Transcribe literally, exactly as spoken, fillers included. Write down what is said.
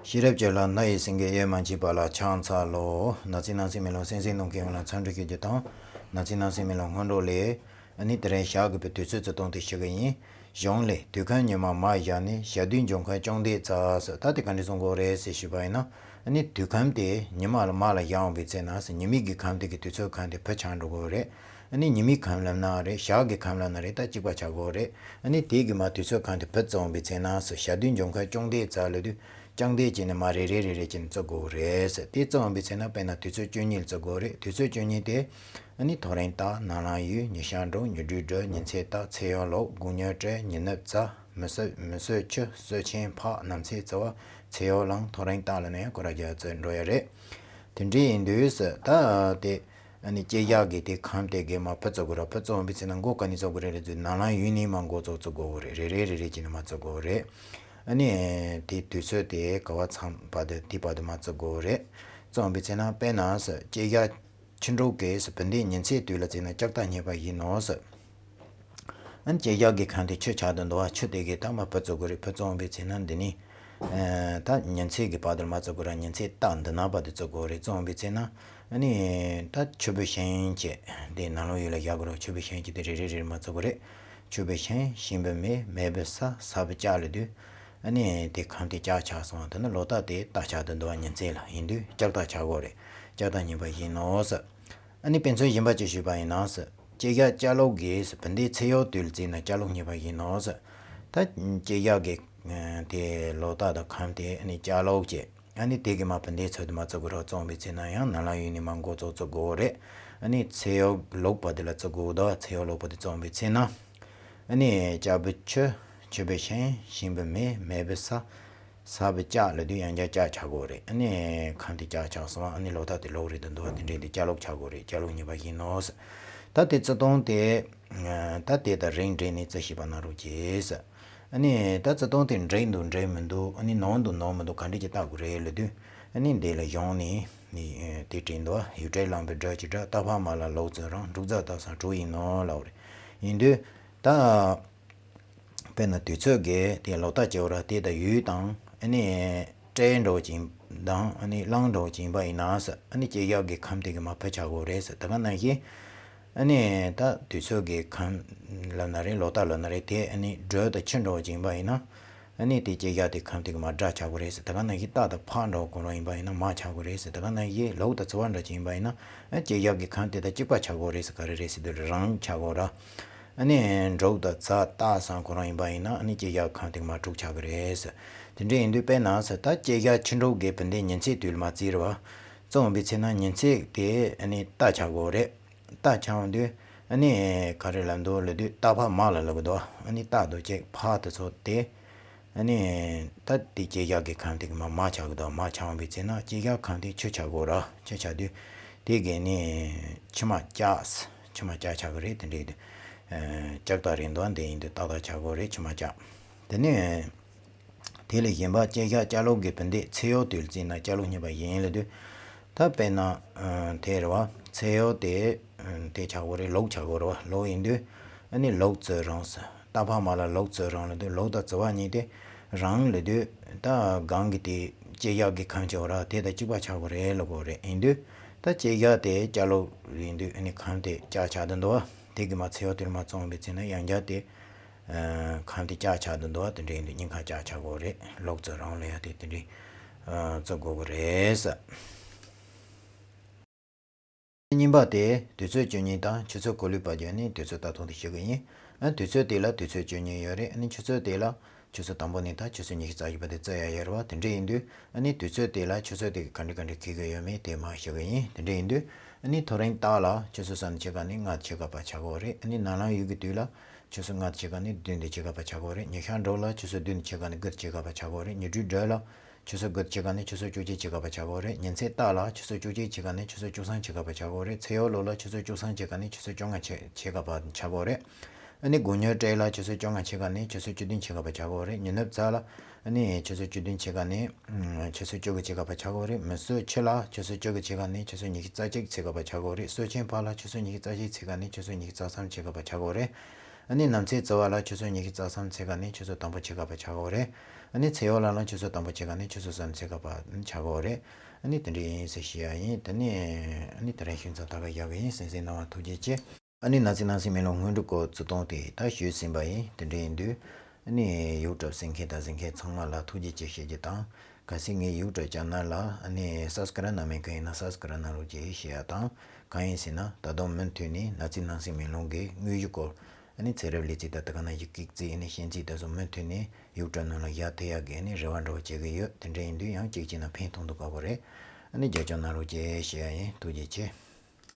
ཤེས་རབ་ཀྱི་ལྷ་ནགས་ཡི་སེང་གེ་གཡོ་མ་མཆིས་པ་ལ་ཕྱག་འཚལ་ལོ། ནགས་ཚལ་ནང་སྲིད་མེ་ལོང་སེང་སེང་གནོན་མཁན་ལ་འཚམས་འདྲི་ཞུ་རྒྱུ་དང་། ནགས་ཚལ་ནང་སྲིད་མེ་ལོང་སྔོན་འགྲོ་ལས། ཨ་ནི་དེ་རིང་ཞག་གི་པའི་དུས་ཚོད་བརྩི་སྟངས་དེ་ཞུ་གི་ཡིན། གཞུང་ལས་དུས་ཁམས་ཉི་མ་མར་བཞག་ནས་ཞག་དུས་འབྱུང་ཁམས་བཅོམ་ལྡན་འཚལ་ཟེར། ད་དེ་ག་འདྲ་གསུང་གི་ཡོད་རེད་ཟེར་ཞུས་པ་ཡིན་ན། ཨ་ནི་དུས་ཁམས་དེ་ཉི་མ་ལ་མར་ལ་བཞག་འོང་བའི་ཚེ་ན་ཟེར། ཉི་མའི་གི་ཁམས་དེ་གི་དུས་ཚོད་ཁམས་དེ་བུད་ཆགས་འགྲོ་གི་ཡོད་རེད། ཨ་ནི་ཉི་མའི་ཁམས་ལབ་ན་རེད། ཞག་གི་ཁམས་ལབ་ན་རེད། ད་གཅིག་པ་ཆགས་ཀྱི་ཡོད་རེད། ཨ་ནི་དེ་གི་མར་དུས་ཚོད་ཁམས་དེ་བུད་ཙམ་འོང་བའི་ཚེ་ན་ཟེར། ཞག་དུས་འབྱུང་ཁམས་བཅོམ་ལྡན་འཚལ་ལབ་དུས། བཅོམ་ལྡན་བྱས་ནས་མར་རེ་རེ་རེ་རེ་བྱས་ནས་བརྩི་དགོས་རེད་ཟེར། དེ་བརྩི་འོང་བའི་ཚེ་ན་དཔེར་ན་དུས་ཚོད་བཅུ་གཉིས་ལ་བརྩི་དགོས་རེད། དུས་ཚོད་བཅུ་གཉིས་དེ། ཨ་ནི་ཐོ་རེངས་རྟགས། ནམ་ལངས་ཡུན། ཉི་ཤར་འགྲོས། ཉི་སྦྲུལ་སྒྲོལ། ཉིན་མཚན་རྟགས། ཚེས་ཡོལ་ལོག། དགུང་སྔོན་དྲོས། ཉི་ནུབ་རྩྭ། མུ་གསོད། མུ་གསོད་ཆུ། གསོད་ཆེན་ཕག། ནམ་ཚེས་ཚེས་པ། ཚེས་ཡོལ་གླང་། ཐོ་རེངས་རྟགས་ལ་ནི་སྐོར་ར་བརྒྱ་བརྩི་འགྲོ་ཡ་རེད། དེ་འདྲ་ཡིན་དུས་ཟེར། ད་དེ། ཨ་ནི་དཔྱིད་ཞག་གི་དེ་ཁམས་དེ་གི་མར་བུད་བརྩི་དགོས་ར། བུད་བརྩི་འོང་བའི་ཚེ་ན་འགོ་ག་ནས་བརྩི་དགོས་རེད་ལབ་དུས། ནམ་ལངས་ཡུན་ནས་མར་འགོ་བཙུགས་བརྩི་དགོས་རེད། རེ་རེ་རེ་རེ་བྱས་ནས་མར་བརྩི་དགོས་རེད། ཨ་ནི་དེ་དུས་ཚོད་དེ་ག་པ་ཚང་བར་དུ་དེ་བར་དུ་མར་བརྩི་དགོས་རེད། བརྩི་འོང་བའི་ཚེ་ན་དཔེར་ན་ཟེར། དཔྱིད་ཞག་ཕྱི་དྲོ་གི་ཟེར། བུད་མེད་ཉིན་མཚན་དུས་ལ་བརྩིས་ན་ལྕགས་རྟ་རྙེད་པ་བཞིན་ནོ་ཟེར། ཨ་ནི་དཔྱིད་ཞག་གི་ཁམས་དེ་ཆུ་ཆགས་དུ་འདུག་པ། ཆུ་དེ་གི་ད་མར་བུད་བརྩི་དགོས་རེད། བུད་བརྩི་འོང་བའི་ཚེ་ན་འདི་ནི། ཨ། ད་ཉིན་མཚན་གི་བར་དུ་མར་བརྩི་དགོས་ར། ཉིན་མཚན་རྟགས་འདི་ན་བར་དུ་བརྩི་དགོས་རེད། བརྩི་འོང་བའི་ཚེ་ན། ཨ་ནི་ད་ཆུ་བུར་ཤིང་བཅས་དེ་ནམ་ལངས་ཡུན་ལ་བཞག་དགོས་ར། ཆུ་བུར་ཤིང་བཅས་དེ་རེ་རེ་རེ་རེ་མར་བརྩི་དགོས་རེད། ཆུ་བུར་ཤིང་། ཤིང་བུ་མེ། མེ་བུ་ས། ས་བུ་ལྕགས་ལབ་དུས། ཨ་ནི་དེ་ཁམས་དེ་ལྕགས་ཆགས་སོང་བ། དེ་ནི་ལོ་རྟགས་དེ་རྟ་ཆགས་དུ་འདུག་པ། ཉིན་མཚན་ལ་ཡིན་དུས་ལྕགས་རྟ་ཆགས་ཀྱི་ཡོད་རེད། ལྕགས་རྟ་རྙེད་པ་བཞིན་ནོ་ཟེར། ཨ་ནི་དཔེ་མཚོན་གཞན་པ་ཅིག་ཞུས་པ་ཡིན་ན་ཟེར། དཔྱིད་ཞག་ལྕགས་ལོག་གི་ཟེར། བུད་མེད་ཚེས་ཡོལ་དུས་ལ་བརྩིས་ན་ལྕགས་ལོག་རྙེད་པ་བཞིན་ནོ་ཟེར། ད་དཔྱིད་ཞག་གི་དེ་ལོ་རྟགས་དང་ཁམས་དེ་ཨ་ནི་ལྕགས་ལོག་བྱས། ཨ་ནི་དེ་གི་མར་བུད་མེད་ཚེས་དུ་མར་བརྩི་དགོས་ར། བརྩི་འོང་བའི་ཚེ་ན་ཡང་ནམ་ལངས་ཡུན་ནས་མར་འགོ་བཙུགས་བརྩི་དགོས་རེད། ཨ་ནི་ཚེས་ཡོལ་ལོག་པ་དེ་ལ་བརྩི་དགོས་འདུག། ཚེས་ཡོལ་ལོག་པ་དེ་བརྩི་འོང་བའི་ཚེ་ན། ཨ་ནི་ལྕགས་བུ་ཆུ། ཆུ་བུ་ཤིང་། ཤིང་བུ་མེ། མེ་བུ་ས། ས་བུ་ལྕགས་ལབ་དུས་ཡང་བསྐྱར་ལྕགས་ཆགས་ཀྱི་ཡོད་རེད། ཨ་ནི་ཁམས་དེ་ལྕགས་ཆགས་སོང་། ཨ་ནི་ལོ་རྟགས་དེ་ལོག་རེད་དུ་འདུག་པ། དེ་འདྲ་དེ་ལྕགས་ལོག་ཆགས་ཀྱི་ཡོད་རེད། ལྕགས་ལོག་རྙེད་པ་བཞིན་ནོ་ཟེར། ད་དེ་བརྩི་སྟངས་དེ། ད་དེ་དང་རིང་འབྲེལ་ནས་བརྩི་ཤེས་པ་གནང་རོགས་གྱིས་ཟེར། ཨ་ནི་ད་བརྩི་སྟངས་དེ་འགྲིག་འདུག་འགྲིག་མི་འདུག། ཨ་ནི་ནོར་འདུག་ནོར་མི་འདུག། ག་འདྲ་ཅིག་བལྟ་དགོས་རེད་ལབ་དུས། ཨ་ནི་འདི་ལ་གཞུང་ནས་ནི་དེ་བྲིས་འདུག། ཡུལ་བྲལ་ལང་པའི་སྦྲུལ་གྱི་སྒྲ། རྟག་པར་མ་ལ་ལོག་བཙུགས་རང་། འབྲུག་རྫ་རྟ་སང་གྲོགས་ཡིན་ནོ་ལབ་པ་རེད། ཡིན་དུས་ད། དཔེར་ན་དུས་ཚོད་ཀྱི་དེ་ལོ་རྟགས་བྱེད་པ་ར། དེ་དང་ཡུལ་དང་ཨ་ནི་བྲལ་འགྲོ་བ་ཅིག་དང་ཨ་ནི་ལང་འགྲོ་བ་ཅིག་ཡིན་པ་ཡིན་ན་ཟེར། ཨ་ནི་དཔྱིད་ཞག་གི་ཁམས་དེ་གི་མར་བུད་ཆགས་ཀྱི་ཡོད་རེད་ཟེར། ད་ག་ནང་བཞིན་ཨ་ནི་ད་དུས་ཚོད་ཀྱི་ཁམས་ལབ་ན་རེད། ལོ་རྟགས་ལབ་ན་རེད། དེ་ཨ་ནི་སྦྲུལ་དང་ཕྱི་འགྲོ་བ་ཅིག་ཡིན་པ་ཡིན་ན། ཨ་ནི་དེ་དཔྱིད་ཞག་དེ་ཁམས་དེ་གི་མར་དགྲ་ཆགས་ཀྱི་ཡོད་རེད་ཟེར། ད་ག་ནང་བཞིན་རྟ་དང་ཕག་འདྲ་བོ་ཁོ་རང་ཡིན་པ་ཡིན་ན་མར་ཆགས་ཀྱི་ཡོད་རེད་ཟེར། ད་ག་ནང་བཞིན་ལོག་དང་ཚེས་པ་འདྲ་ཅིག་ཡིན་པ་ཡིན་ན། ཨ་དཔྱིད་ཞག་གི་ཁམས་དེ་དང་གཅིག་པ་ཆགས་ཀྱི་ཡོད་རེད་ཟེར། ག་རེ་རེད་ཟེར་དུས་རང་ཆགས་ཀྱི་ཡོད་ར། ཨ་ནི་འབྲུག་དང་རྫ་རྟ་སང་ཁོ་རང་ཡིན་པ་ཡིན་ན། ཨ་ནི་དཔྱིད་ཞག་ཁམས་དེ་གི་མར་དྲུག་ཆགས་ཀྱི་རེད་ཟེར། དེ་འདྲ་ཡིན་དུས་དཔེར་ན་ཟེར། ད་དཔྱིད་ཞག་ཕྱི་དྲོ་གི་བུད་མེད་ཉིན་མཚན་དུས་ལ་མར་བརྩིས་རེད་པ། བརྩི་འོང་བའི་ཚེ་ན་ཉིན་མཚན་དེ་ཨ་ནི་རྟ་ཆགས་ཀྱི་ཡོད་རེད། རྟ་ཆགས་འོང་དུས་ཨ་ནི་ག་རེ་ལབ་འདུག་ལབ་དུས་རྟག་པར་མ་ལ་ལབ་ཀྱི་འདུག། ཨ་ནི་རྟ་དང་གཅིག་ཕག་དེ་ཚོ་དེ། ཨ་ནི་ད་དེ་དཔྱིད་ཞག་གི་ཁམས་དེ་གི་མར་མར་ཆགས་ཀྱི་འདུག། མར་ཆགས་འོང་བའི་ཚེ་ན་དཔྱིད་ཞག་ཁམས་དེ་ཆུ་ཆགས་ཀྱི་ཡོད་ར། ཆུ་ཆགས་དུས་དེ་གི་ནི་ཕྱི་མ་ལྕགས། ཕྱི་མ་ལྕགས་ཆགས་ཀྱི་རེད། དེ་འདྲ་ཡིན་དུས་ཨ་ལྕགས་རྟ་རེད་འདུག། དེ་ཡིན་དུས་རྟག་པར་ཆགས་ཀྱི་ཡོད་རེད། ཕྱི་མ་ལྕགས། དེ་ནས། དེ་ལས་གཞན་པ་དཔྱིད་ཞག་ལྕགས་ལོག་གི་བུད་མེད་ཚེས་ཡོལ་དུས་ལ་བརྩིས་ན་ལྕགས་ལོག་རྙེད་པ་ཡིན་ལབ་དུས། ད་དཔེར་ན་ཨ་དེ་རེད་པ། ཚེས་ཡོལ་དེ་ཨ་དེ་ཆགས་ཀྱི་ཡོད་རེད། ལོག་ཆགས་ཀྱི་ཡོད་རེད་པ། ལོག་ཡིན་དུས་ཨ་ནི་ལོག་བཙུགས་རང་ཟེར། རྟག་པར་མ་ལ་ལོག་བཙུགས་རང་ལབ་དུས་ལོག་དང་ཚེས་པ་གཉིས་དེ་རང་ལབ་དུས། ད་གོང་གི་དེ་དཔྱིད་ཞག་གི་ཁམས་ཆགས་ཀྱི་ཡོད་ར། དེ་དང་གཅིག་པ་ཆགས་ཀྱི་ཡོད་རེད་ལབ་ཀྱི་ཡོད་རེད། ཡིན་དུས་ད་དཔྱིད་ཞག་དེ་ལྕགས་ལོག་ཡིན་དུས་ཨ་ནི་ཁམས་དེ་ལྕགས་ཆགས་དུ་འདུག་པ། དེ་གི་མར་ཚེས་ཡོལ་དུས་ལ་མར་བརྩི་འོང་བའི་ཚེ་ན་ཡང་བསྐྱར་དེ། ཨ་ཁམས་དེ་ལྕགས་ཆགས་དུ་འདུག་པ། དེ་འདྲ་ཡིན་དུས་གཉིས་ཀ་ལྕགས་ཆགས་ཀྱི་ཡོད་རེད། ལོག་བཙུགས་རང་ལབ་ཡ་དེ་དེ་འདྲ་ཨ་བརྩི་དགོས་ཀྱི་རེད་ཟེར། གཉིས་པ་དེ་དུས་ཚོད་བཅུ་གཉིས་དང་ཆུ་ཚོད་གང་ལ་བར་བརྒྱབ་ནས་དུས་ཚོད་ལྟ་སྟངས་དེ་ཞུ་གི་ཡིན། ཨ་དུས་ཚོད་དེ་ལ་དུས་ཚོད་བཅུ་གཉིས་ཡོད་རེད། ཨ་ནི་ཆུ་ཚོད་དེ་ལ་ཆུ་ཚོད་དང་པོ་ནས་ད་ཆུ་ཚོད་ཉི་ཤུ་རྩ་བཞི་བར་དུ་བརྩི་ཡ་ཡོད་རེད་པ། དེ་འདྲ་ཡིན་དུས་ཨ་ནི་དུས་ཚོད་དེ་ལ་ཆུ་ཚོད་དེ་ག་འདྲ་ག་འདྲ་འཁེལ་གི་ཡོད་མེད་དེ་མར་ཞུ་གི་ཡིན། དེ་འདྲ་ཡིན་དུས་ཨ་ནི་ཐོ་རེངས་རྟགས་ལ་ཆུ་ཚོད་གསུམ་དང་ཕྱེད་ཀ་ནས་ལྔ་དང་ཕྱེད་ཀ་བར་ཆགས་ཀྱི་ཡོད་རེད། ཨ་ནི་ནམ་ལངས་ཡུལ་གྱི་དུས་ལ་ཆུ་ཚོད་ལྔ་དང་ཕྱེད་ཀ་ནས་བདུན་དང་ཕྱེད་ཀ་བར་ཆགས་ཀྱི་ཡོད་རེད། ཉི་ཤར་འགྲོ་ལ་ཆུ་ཚོད་བདུན་དང་ཕྱེད་ཀ་ནས་དགུ་དང་ཕྱེད་ཀ་བར་ཆགས་ཀྱི་ཡོད་རེད། ཉི་སྦྲུལ་སྒྲོལ་ལ་ཆུ་ཚོད་དགུ་དང་ཕྱེད་ཀ་ནས་ཆུ་ཚོད་བཅུ་གཅིག་ཕྱེད་ཀ་བར་ཆགས་ཀྱི་ཡོད་རེད། ཉིན་མཚན་རྟགས་ལ་ཆུ་ཚོད་བཅུ་གཅིག་ཕྱེད་ཀ་ནས་ཆུ་ཚོད་བཅུ་གསུམ་ཕྱེད་ཀ་བར་ཆགས་ཀྱི་ཡོད་རེད། ཚེས་ཡོལ་ལོག་ལ་ཆུ་ཚོད་བཅུ་གསུམ་ཕྱེད་ཀ་ནས་ཆུ་ཚོད་བཅོ་ལྔ་ཕྱེད་ཕྱེད་ཀ་བར་ཆགས་ཀྱི་ཡོད་རེད། ཨ་ནི་དགུང་སྔོན་དྲོ་ལ་ཆུ་ཚོད་བཅོ་ལྔ་ཕྱེད་ཀ་ནས་ཆུ་ཚོད་བཅུ་བདུན་ཕྱེད་ཀ་བར་ཆགས་ཀྱི་ཡོད་རེད། ཉི་ནུབ་རྩྭ་ལ་ཨ་ནི་ཆུ་ཚོད་བཅུ་བདུན་ཕྱེད་ཀ་ནས་ཆུ་ཚོད་བཅུ་དགུ་ཕྱེད་ཀ་བར་ཆགས་ཀྱི་ཡོད་རེད། མུ་གསོད་ཆུ་ལ་ཆུ་ཚོད་བཅུ་དགུ་ཕྱེད་ཀ་ནས་ཆུ་ཚོད་ཉི་ཤུ་རྩ་གཅིག་ཕྱེད་ཀ་བར་ཆགས་ཀྱི་ཡོད་རེད། གསོད་ཆེན་ཕག་ལ་ཆུ་ཚོད་ཉི་ཤུ་རྩ་བཞི་ཕྱེད་ཀ་ནས་ཆུ་ཚོད་ཉི་ཤུ་རྩ་གསུམ་ཕྱེད་ཀ་བར་ཆགས་ཀྱི་ཡོད་རེད། ཨ་ནི་གནམ་ཚེས་རྩ་བ་ལ་ཆུ་ཚོད་ཉི་ཤུ་རྩ་གསུམ་ཚེས་ག་ནས་ཆུ་ཚོད་དང་པོ་ཕྱེད་ཀ་བར་ཆགས་ཀྱི་ཡོད་རེད། ཨ་ནི་ཚེས་འོག་ལ་ལ་ཆུ་ཚོད་དང་པོ་ཕྱེད་ཀ་ནས་ཆུ་ཚོད་གསུམ་ཚེས་ག་བར་ཆགས་ཀྱི་ཡོད་རེད། ཨ་ནི་དེ་འདྲ་ཡིན་ཟེར་ཞུ་ཡ་ཡིན། དེ་ནས་ཨ་ནི་དེ་རིང་ཞུ་མཚམས་ད་ག་བཞག་གི་ཡིན། གསན་གཟིགས་གནང་བར་ཐུགས་རྗེ་ཆེ། ཨ་ནི་ན་ཚིག་ནང་གསེས་མེ་ལོང་སྔོན་འགྲོ་སྐོར་ཚུར་གཏོང་དེ་ད་ཞུས་ཟིན་པ་ཡིན། དེ་འདྲ་ཡིན་དུས་ཨ་ནི་ཡུ་ཊུབ་གཟིགས་མཁན་དང་གཟིགས་མཁན་ཚང་མ་ལ་ཐུགས་རྗེ་ཆེ་ཞུ་རྒྱུ་དང་། གལ་སྲིད་ངའི་ཡུ་ཊུབ་ཆེ་ནལ་ལ་ཨ་ནི་སབ་སི་ཀ་རབ་གནང་མེད་མཁན་ཡིན་ན་སབ་སི་ཀ་རབ་གནང་རོགས་གྱིས་ཞུ་ཡ་དང་། གང་ཡིན་ཟེར་ན་ད་དུང་མུ་མཐུད་ནས་ན་ཚིག་ནང་གསེས་མེ་ལོང་གི་དངོས་གཞི་སྐོར་ཨ་ནི་ཚེ་རབས་ལས་ཚིག་དང་དེ་ག་ནང་བཞིན་སྐད་བརྩིས་ཨ་ནི་ཤན་རྩིས་དེ་ཚོ་མུ་མཐུད་ནས་ཡུ་ཊུབ་ནང་ལ་བཞག་ཐུབ་ཡ་གི་ཨ་ནི་རེ་བ་འདྲ་བོ་བྱེད་ཀྱི་ཡོད། དེ་འདྲ་ཡིན་དུས་ཡང་གཅིག་བྱས་ན་ཕན་ཐོགས་འདུག་ག་པོ་རེད། ཨ་ནི་རྒྱབ་སྐྱོར་གནང་རོགས་གྱིས་ཞུ་ཡ་ཡིན། ཐུགས་རྗེ་ཆེ།